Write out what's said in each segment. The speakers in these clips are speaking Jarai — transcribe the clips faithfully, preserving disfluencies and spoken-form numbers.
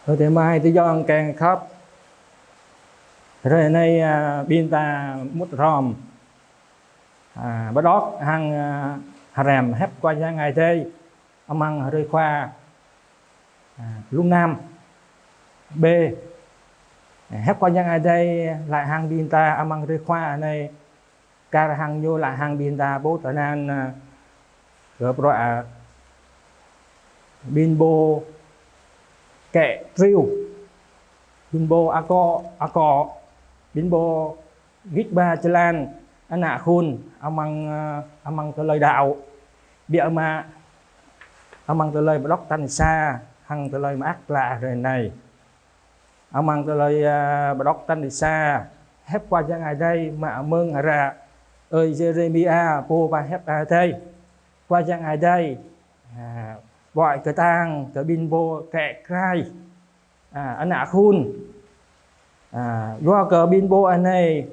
Ơ, tơmai tơyŏng kiăng khăp. Hrơi anai, a, ƀing ta mŭt hrŏm, a, pơđŏk hăng, a, hrăm hiăp Khua Yang Adai amăng hrơi Khua, a, lŭng năm B. Hiăp Khua Yang Adai laĭ hăng ƀing ta amăng hrơi Khua anai, kar hăng ñu laĭ hăng ƀing ta pô tơnăn, a, kơ bruă, a, ƀing pô kĕ triu, ƀing pô akŏ, akŏ, ƀing pô git ba jơlan ană khul amăng, a, amăng tơlơi đaŏ. Biă mă amăng tơlơi pơđŏk tal sa hăng tơlơi mơak klă hrơi anai. Amăng tơlơi, a, pơđŏk tal sa, hiăp Khua Yang Adai mă mơ̆ng hră ơi Yêrêmia pô pơhiăp Adai. Khua Yang Adai, a, pơhiăp kơtang kơ ƀing pô kĕ krai, a, ană khul. A, yua kơ ƀing pô anai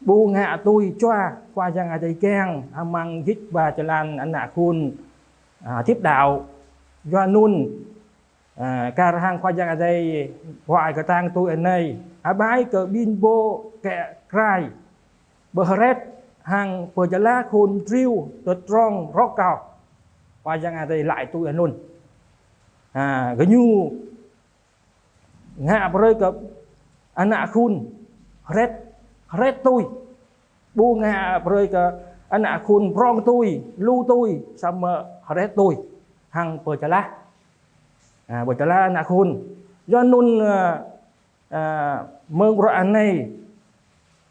ƀu ngă tui čua Khua Yang Adai kiăng amăng git ba jơlan ană khul, a, hơdip đaŏ. Yua anŭn, a, kar hăng Khua Yang Adai pơhiăp kơtang tui anai: Abai kơ ƀing pô kĕ krai, pơhrĕt hăng pơjơlah khul triu tơdrong rơkâo. Khua Yang Adai laĭ tui anŭn. A, gơñu ngă brơi kơ ană khul hrĕt, hrĕt tui. Ƀu ngă brơi kơ ană khul prŏng tui, lu tui, samơ̆ hrĕt tui hăng pơjơlah. A, pơjơlah ană khul. Yua anŭn, a, a, mơ̆ng bruă anai,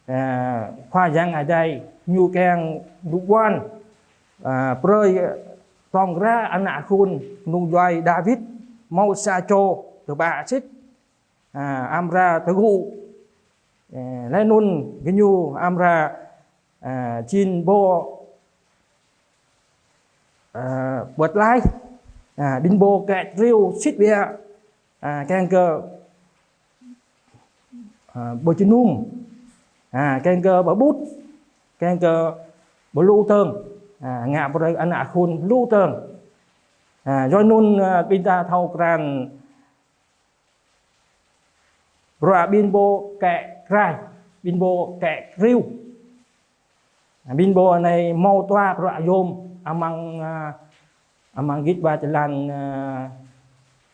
a, Khua Yang Adai ñu kiăng ñu ƀuăn, a, brơi tŏng krah ană khul nŭng djuai Dawid hmâo sa čô tơpă sĭt, a, amra tơgŭ. A, laih anŭn gơñu amra, a, jing pô, a, pơtlaih, a, ƀing pô kĕ triu sĭt biă, a, kiăng kơ, a, pơjơnum, a, kiăng kơ pơƀut, kiăng kơ pơlu tơng, a, ngă brơi ană khul pơlu tơng. A, yua anŭn, a, ƀing ta thâo krăn bruă ƀing pô kĕ krai, ƀing pô kĕ triu. Ƀing pô anai hmâo dua bruă yôm amăng, a, amăng git ba jơlan, a,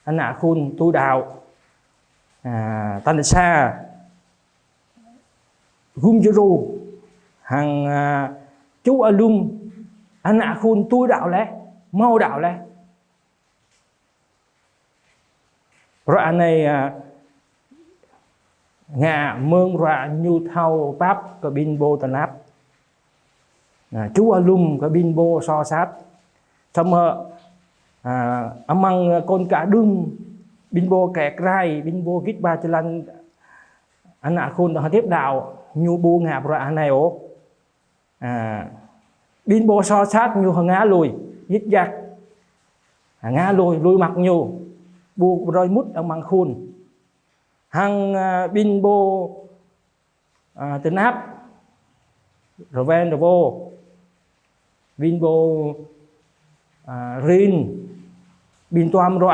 ană khul tui đaŏ. A, tal sa, gum djru hăng, a, čuh alum ană khul tui đaŏ laih, hmâo đaŏ laih. Bruă anai, a, ngă mơ̆ng bruă ñu thâo pap kơ ƀing pô tơnap. A, čuh alum kơ ƀing pô soh sat. Samơ̆, a, amăng kŏn ka đưm ƀing pô kĕ krai, ƀing pô git ba jơlan ană khul hơdip đaŏ, ñu ƀu ngă bruă anai ôh. A, ƀing pô soh sat ñu hơngah lui, djik djak. Hơngah lui, lui mă ñu, ƀu brơi mŭt amăng khul. Hăng, a, ƀing pô, a, tơnap, rơwen rơwo, ƀing pô, a, rin, ƀing duăm ruă,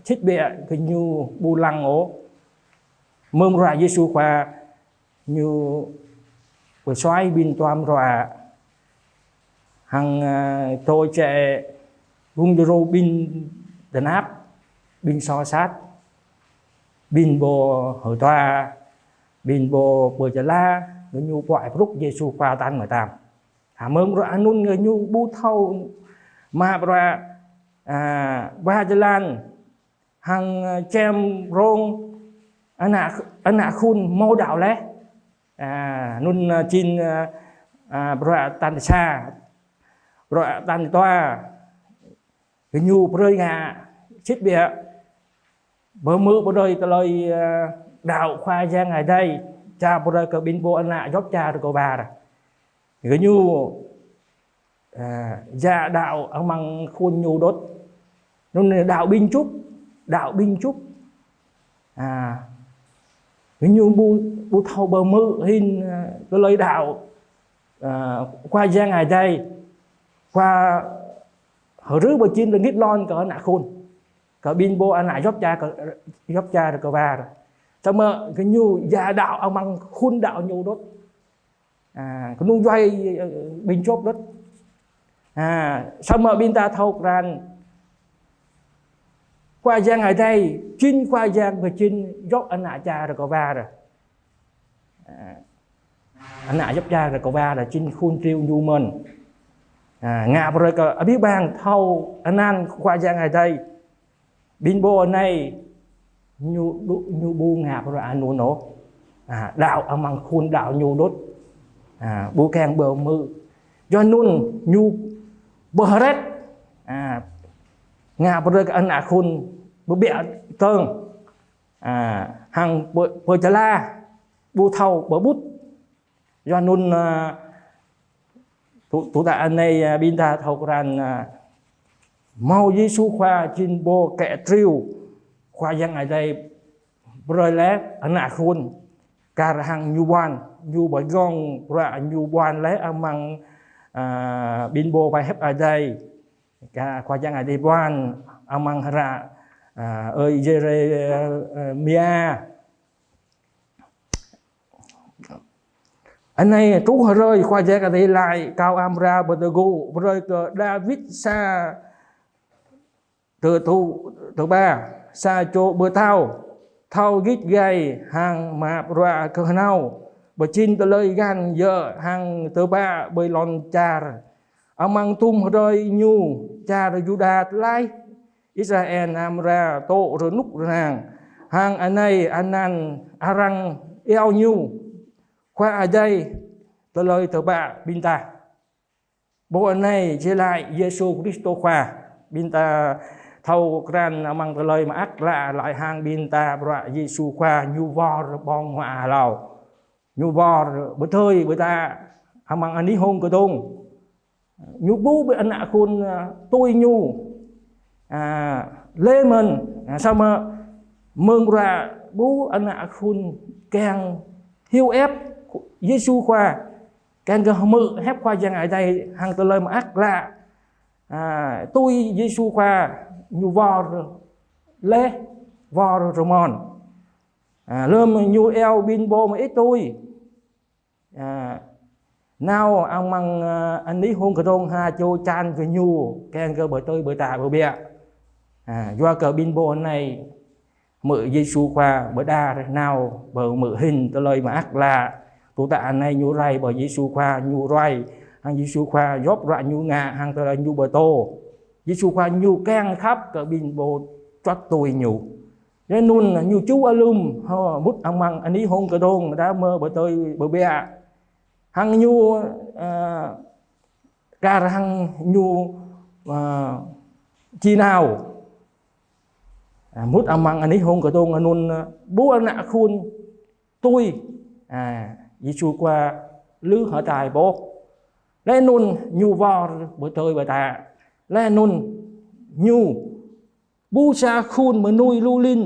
sĭt biă gơñu ƀu lăng ôh. Mơ̆ng bruă Yêsu Khua ñu pơsuaih ƀing duăm ruă hăng, a, tui čĕ gum djru ƀing tơnap, ƀing soh sat, ƀing pô hơtua, ƀing pô pơjơlah, gơñu pơhiăp brŭk Yêsu Khua tal mơtam. A, mơ̆ng bruă anŭn gơñu ƀu thâo mă bruă, a, ba jơlan hăng, a, čem rông ană, ană khul hmâo đaŏ laih. A, anŭn, a, jing, a, a, bruă tal sa, bruă tal dua, gơñu brơi ngă sĭt biă, pơhmư̆ brơi tơlơi, a, đaŏ Khua Yang Adai, ča brơi kơ ƀing pô ană djŏp čar rơkâo ƀar. Gơñu, a, djă đaŏ amăng khul ñu đôč. Anŭn đaŏ ƀing čŭp, đaŏ ƀing čŭp. A, gơñu ƀu, ƀu thâo pơhmư̆ hĭn, a, tơlơi đaŏ, a, Khua Yang Adai, Khua hrih pơjing rơngit lŏn kơ ană khul. Tơ ƀing pô ană djŏp čar kơ, djŏp čar rơkâo war. Samơ̆ gơñu djă đaŏ amăng khul đaŏ ñu đôč. A, kơnung djuai, ơ, ƀing djŏp đôč. A, samơ̆ ƀing ta thâo krăn Khua Yang Adai, jing Khua Yang pơjing djŏp ană čar rơkâo war. A, ană djŏp čar rơkâo war jing khul triu ñu mơ̆n. A, ngă brơi kơ abih bang thâo anăn Khua Yang Adai. Ƀing pô anai ñu đu-, ñu ƀu ngă bruă anŭn ôh. A, đaŏ amăng khul đaŏ ñu đôč. A, ƀu kiăng pơhmư̆. Yua anŭn ñu pơhrĕt. A, ngă brơi kơ ană khul pơbiă tơng. A, hăng pơ-, pơčơlah, ƀu thâo pơƀut. Yua anŭn, a, tŭ-, tŭ ta anai, a, ƀing ta thâo krăn, a, hmâo Yêsu Khua jing pô kĕ triu Khua Yang Adai brơi laih ană khul. Kar hăng ñu ƀuăn, ñu pơgong bruă ñu ƀuăn laih amăng, a, ƀing pô pơhiăp Adai. Kar Khua Yang Adai ƀuăn amăng hră, a, ơi Yêrêmia. Anai truh hrơi Khua Yang Adai laĭ: Kâo amra pơtơgŭ brơi kơ Dawid sa tơtŭ tơpă, sa čô pơtao, thâo git gai hăng mă bruă kơhnâo, pơjing tơlơi găn djơ̆ hăng tơpă ƀơi lŏn čar. Amăng tŭm hrơi ñu, čar Yuđa tlaih, Israel amra tŏ rơnŭk rơnang. Hăng anai anăn arăng iâu ñu Khua Adai tơlơi tơpă ƀing ta. Pô anai či laĭ Yêsu Kristô Khua. Ƀing ta thâo krăn amăng Tơlơi Mơak Klă laĭ hăng ƀing ta bruă Yêsu Khua ñu wor ƀơ̆ng huă hlâo. Ñu wor pơdơi pơtă amăng anih hông kơdông. Ñu ƀu ƀing ană khul, a, tui ñu, a, lĕ mơ̆n, a, samơ̆ mơ̆ng bruă ƀu ană khul kiăng hiu ĕp Yêsu Khua, kiăng kơ hmư̆ hiăp Khua Yang Adai hăng Tơlơi Mơak Klă. A, tui Yêsu Khua ñu wor laih, wor rơmon. A, lơm ñu iâu ƀing pô mơit tui. A, nao amăng, a, anih hông kơdông ha čô čan kơ ñu, kiăng kơ pơdơi pơtă pơbiă. A, yua kơ ƀing pô anai hmư̆ Yêsu Khua pơđar nao pơhmư̆ hĭn Tơlơi Mơak Klă. Tŭ ta anai ñu rai pơ Yêsu Khua ñu ruai. Hăng Yêsu Khua djŏp bruă ñu ngă hăng tơlơi ñu pơtô. Yêsu Khua ñu kiăng khăp kơ ƀing pô čuăt tui ñu. Laih anŭn ñu ču alum, hơ, mŭt amăng anih hông kơdông, đa mơ̆ pơdơi pơbiă. Hăng ñu, a, kar hăng ñu, a, či nao. A, mŭt amăng anih hông kơdông anŭn, a, ƀu ană khul tui. A, Yêsu Khua lư hơtai pô. Laih anŭn ñu wor pơdơi pơtă. Laih anŭn ñu ƀu sa khul mơnuih lu lin,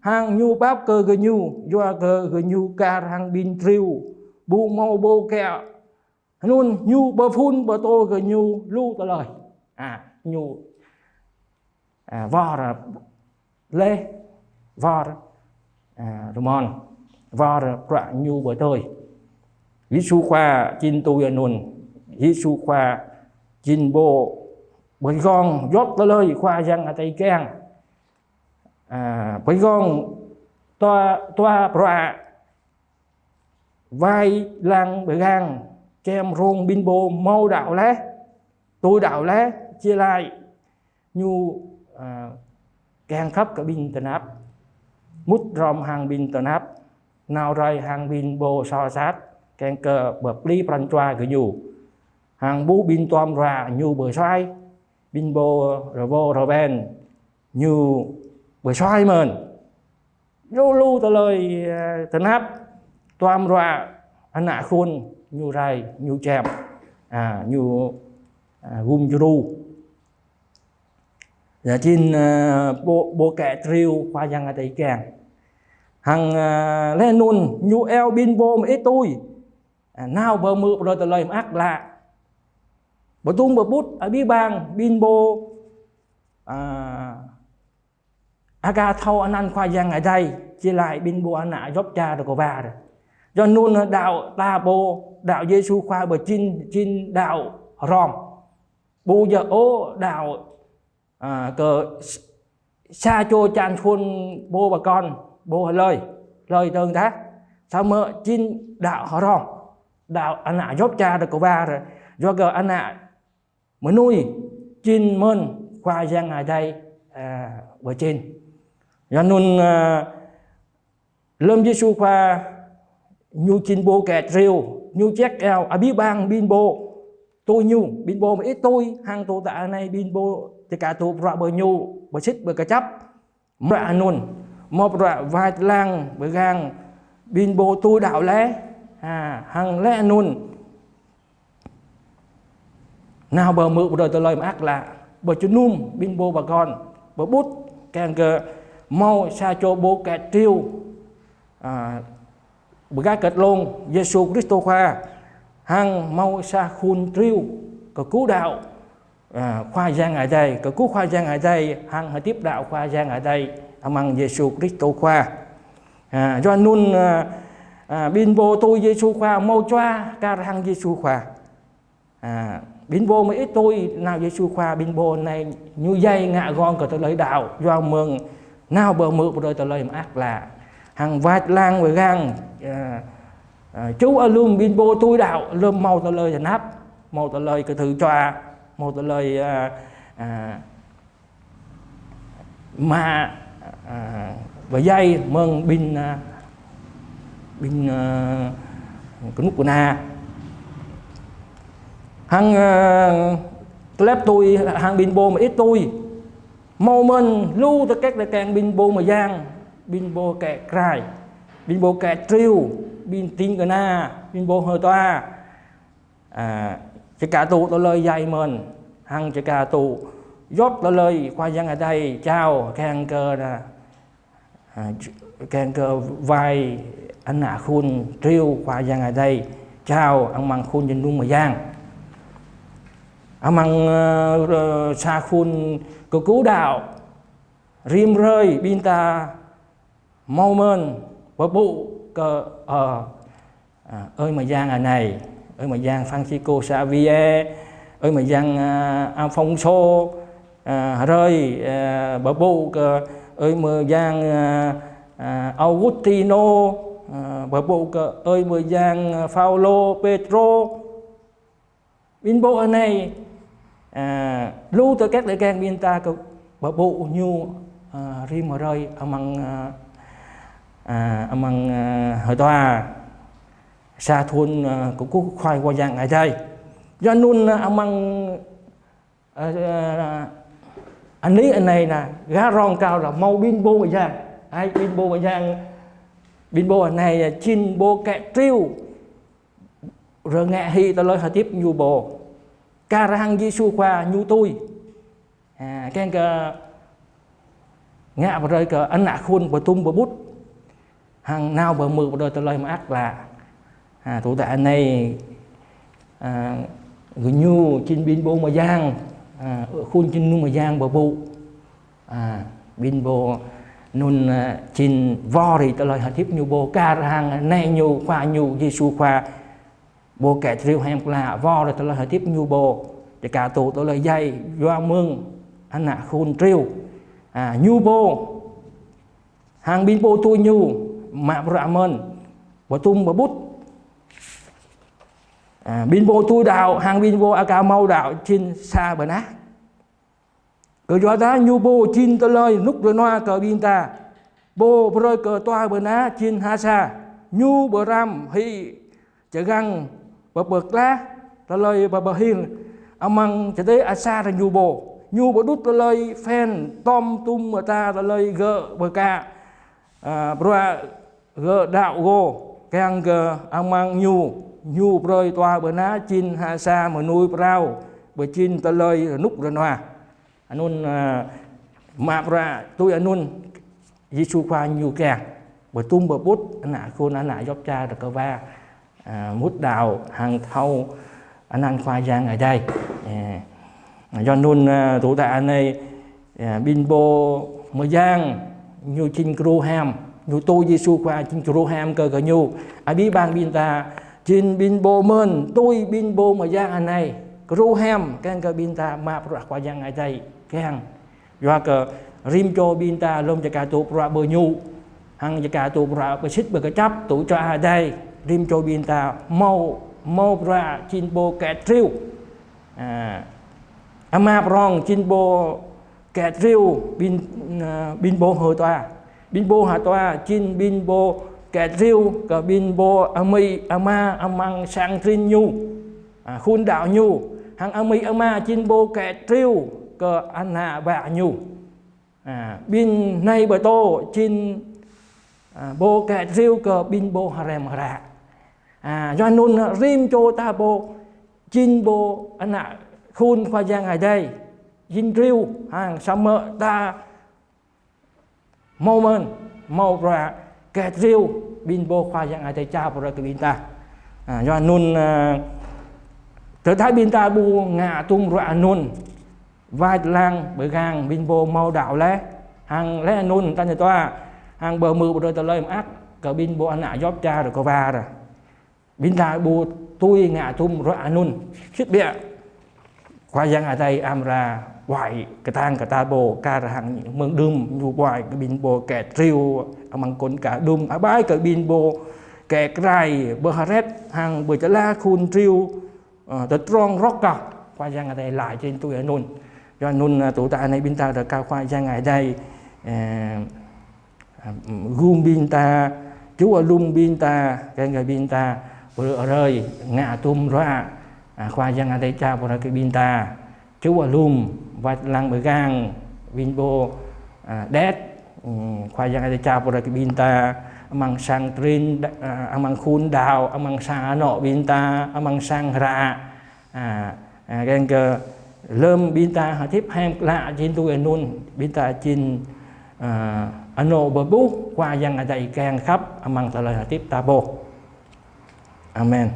hăng ñu pap kơ gơñu, yua kơ gơñu kar hăng ƀing triu, ƀu hmâo pô kiaŏ. Anŭn ñu pơphun pơtô gơñu lu tơlơi. A, ñu, a, wor laih, wor, a, rơmon, wor bruă ñu pơdơi. Yêsu Khua jing tui anŭn, Yêsu Khua jing pô pơgong djŏp tơlơi Khua Yang Adai kiăng. A, pơgong dua, dua bruă wai lăng pơgang, čem rông ƀing pô hmâo đaŏ laih, tui đaŏ laih, či laĭ ñu, a, kiăng khăp kơ ƀing tơnap. Mŭt hrŏm hăng ƀing tơnap, nao rai hăng ƀing pô soh sat, kiăng kơ pơplih pran jua gơñu. Hăng ƀuh ƀing tuam ruă ñu pơsuaih, ƀing pô rơwơ rơwen ñu pơsuaih mơ̆n. Lu lu tơlơi, ơ, tơnap, tuam ruă, ană khul ñu rai, ñu čem, a, ñu, a, gum djru. Yua jing, ơ, pô, pô kĕ triu Khua Yang Adai kiăng. Hăng, ơ, laih anŭn ñu iâu ƀing pô mơit tui, a, nao pơhmư̆ pơđar tơlơi mơak klă. Pơdŭng pơƀut abih bang ƀing pô, a, aka thâo anăn Khua Yang Adai, či laĭ ƀing pô ană djŏp čar rơkâo wa. Yua anŭn đaŏ ta pô, đaŏ Yêsu Khua pơjing, jing đaŏ hrŏm. Ƀu djơ̆ ôh đaŏ, a, kơ s-, sa čô čan khul pô pơkŏn, pô hlơi, hlơi dơ̆ng tah. Samơ̆ jing đaŏ hrŏm, đaŏ ană djŏp čar rơkâo wa, yua kơ ană mơnuih jing mơ̆n Khua Yang Adai, a, pơjing. Yua anŭn, a, lơ̆m Yêsu Khua ñu jing pô kĕ triu, ñu ček iâu abih bang ƀing pô tui ñu, ƀing pô mơit tui, hăng tŭ ta anai ƀing pô čơkă tŭ bruă ƀơi ñu, pơsit pơkơčăp. Mă bruă anŭn, mă bruă wai lăng pơgang ƀing pô tui đaŏ laih, ha, hăng laih anŭn nao pơ hmư̆ pơdơi tơlơi mơak klă, pơ jơnum ƀing pô pơkŏn, pơƀut, kiăng kơ hmâo sa čô pô kĕ triu, a, pơgăt kơ tlông Yêsu Kristô Khua, hăng hmâo sa khul triu kơkuh đaŏ, a, Khua Yang Adai, kơkuh Khua Yang Adai, hăng hơdip đaŏ Khua Yang Adai amăng Yêsu Kristô Khua. A, yua anŭn, a, a, ƀing pô tui Yêsu Khua hmâo čua kar hăng Yêsu Khua. A, ƀing pô mơit tui nao Yêsu Khua, ƀing pô anai ñu djai ngă gơ̆ng kơ tơlơi đaŏ, yua mơ̆ng nao pơ hmư̆ pơdơi tơlơi mơak klă. Hăng wai lăng pơgang, a, a, čuh alum ƀing pô tui đaŏ, lơ̆m hmâo tơlơi tơnap, hmâo tơlơi kơtư̆ čua, hmâo tơlơi, a, a, mă, a, pơdjai mơ̆ng ƀing, a, ƀing, a, kơnuk kơna. Hăng, a, tơlơi tui hăng ƀing pô mơit tui. Hmâo mơ̆n lu tơkĕk tơkeng ƀing pô mơyang, ƀing pô kĕ krai, ƀing pô kĕ triu, ƀing ding kơna, ƀing pô hơtua. A, čơkă tŭ tơlơi djai mơ̆n, hăng čơkă tŭ djŏp tơlơi Khua Yang Adai jao kiăng kơ, a, a, kiăng kơ wai ană khul triu Khua Yang Adai jao amăng khul jơnum mơyang. Amăng, a, sa khul kơkuh đaŏ, rĭm hrơi ƀing ta hmâo mơ̆n pơpŭ kơ, ơ, a, ơi mơyang anai, ơi mơyang Francisco Xavier, ơi mơyang, a, Alfonso, a, hrơi, a, pơpŭ kơ ơi mơyang, a, a, Augustino, a, pơpŭ kơ ơi mơyang, a, Paulo, Petro. Ƀing pô anai, a, lu tơkĕk tơkeng ƀing ta kơ pơpŭ ñu, a, rĭm hrơi amăng, a, a, amăng, a, hơtua sa thun, a, kơkuh Khua Yang Adai. Yua anŭn, a, amăng, a, a, anih anai na, gah rong kâo la hmâo ƀing pô mơyang. Ai ƀing pô mơyang, ƀing pô anai, a, jing pô kĕ triu. Rơngiă hĭ tơlơi hơdip ñu pô. Kar hăng Yêsu Khua ñu tui. A, kiăng kơ ngă pơrơi kơ ană khul pơtum pơƀut. Hăng nao pơhmư̆ pơdơi tơlơi mơak klă. A, tŭ ta anai, a, gơñu jing ƀing pô mơyang, a, khul jơnum mơyang pơpŭ. A, ƀing pô anŭn, a, jing wơr rai tơlơi hơdip ñu pô kar hăng nai ñu, Khua ñu, Yêsu Khua. Pô kĕ triu hiam klă wơr rai tơlơi hơdip ñu pô. Čơkă tŭ tơlơi djai yua mơ̆ng ană khul triu. A, ñu pô hăng ƀing pô tui ñu mă bruă mơ̆n, pơtum pơƀut. A, ƀing pô tui đaŏ hăng ƀing pô aka hmâo đaŏ jing sa ƀơi anai. Kơyua dah ñu pô jing tơlơi rơnŭk rơnua kơ ƀing ta. Pô brơi kơ dua ƀơi anai jing ha sa. Ñu pơrăm hĭ čơgăng pơpơklah tơlơi pơpơhil amăng čơdeh asar ñu pô. Ñu pơđŭt tơlơi phiăn tŏm tum mơta tơlơi gơ̆ pơkă, a, bruă gơ̆ đaŏ gô, kiăng kơ amăng ñu, ñu brơi dua ƀơi anai jing ha sa mơnuih phrâo, pơjing tơlơi rơnŭk rơnua. Anŭn, a, mă bruă tui anŭn Yêsu Khua ñu kiăng pơtum pơƀut ană khul ană djŏp čar rơkâo wa, a, mŭt đaŏ hăng thâo anăn Khua Yang Adai. A, yua anŭn, a, tŭ ta anai, a, ƀing pô mơyang ñu jing gru hiam, ñu tui Yêsu Khua jing gru hiam kơ gơñu. Abih bang ƀing ta jing ƀing pô mơ̆n tui ƀing pô mơyang anai, gru hiam kiăng kơ ƀing ta mă bruă Khua Yang Adai kiăng. Yua kơ rĭm čô ƀing ta lơ̆m čơkă tŭ bruă ƀơi ñu, hăng čơkă tŭ bruă pơsit pơkơčăp tŭ čua Adai, rĭm čô ƀing ta hmâo, hmâo bruă jing pô kĕ triu. A, ama prong jing pô kĕ triu ƀing, a, ƀing pô hơtua. Ƀing pô hơtua jing ƀing pô kĕ triu kơ ƀing pô amĭ ama amăng sang trin ñu, a, khul đaŏ ñu. Hăng amĭ ama jing pô kĕ triu kơ ană bă ñu. A, ƀing nai pơtô jing, a, pô kĕ triu kơ ƀing pô hrăm hră. A, yua anŭn rĭm čô ta pô jing pô ană khul Khua Yang Adai, jing triu, hăng samơ̆ ta hmâo mơ̆n, hmâo bruă kĕ triu ƀing pô Khua Yang Adai ča pơrơkơi ƀing ta. A, yua anŭn, a, tơdah ƀing ta ƀu ngă tŭm bruă anŭn, wai lăng pơgang ƀing pô hmâo đaŏ laih, hăng laih anŭn ta ñu tua, hăng pơhmư̆ pơdơi tơlơi mơak kơ ƀing pô ană djŏp čar kơ wa. Ƀing ta ƀu tui ngă tŭm bruă anŭn. Sĭt biă Khua Yang Adai amra wai kơtang kơ ta pô, kar hăng mơ̆ng đưm ñu wai kơ ƀing pô kĕ triu amăng kŏn ka đưm, abai kơ ƀing pô kĕ krai, pơhrĕt hăng pơčơlah khul triu, a, tơdrong rŏk kah. Khua Yang Adai laĭ jing tui anŭn. Yua anŭn, a, tŭ ta anai ƀing ta rơkâo Khua Yang Adai, ơ, a, gum ƀing ta, čua lum ƀing ta, kiăng kơ ƀing ta pơrơi ngă tŭm bruă, a, Khua Yang Adai ča pơrơkơi ƀing ta. Čua lum, wai lăng pơgang ƀing pô, a, đet, ưm, Khua Yang Adai ča pơrơkơi ƀing ta, amăng sang trin, a, amăng khul đaŏ, amăng sang anŏ ƀing ta, amăng sang hră. A, a, kiăng kơ lơ̆m ƀing ta hơdip hiam klă jing tui anŭn, ƀing ta jing, a, anŏ pơƀuh Khua Yang Adai kiăng khăp amăng tơlơi hơdip ta pô. Amen.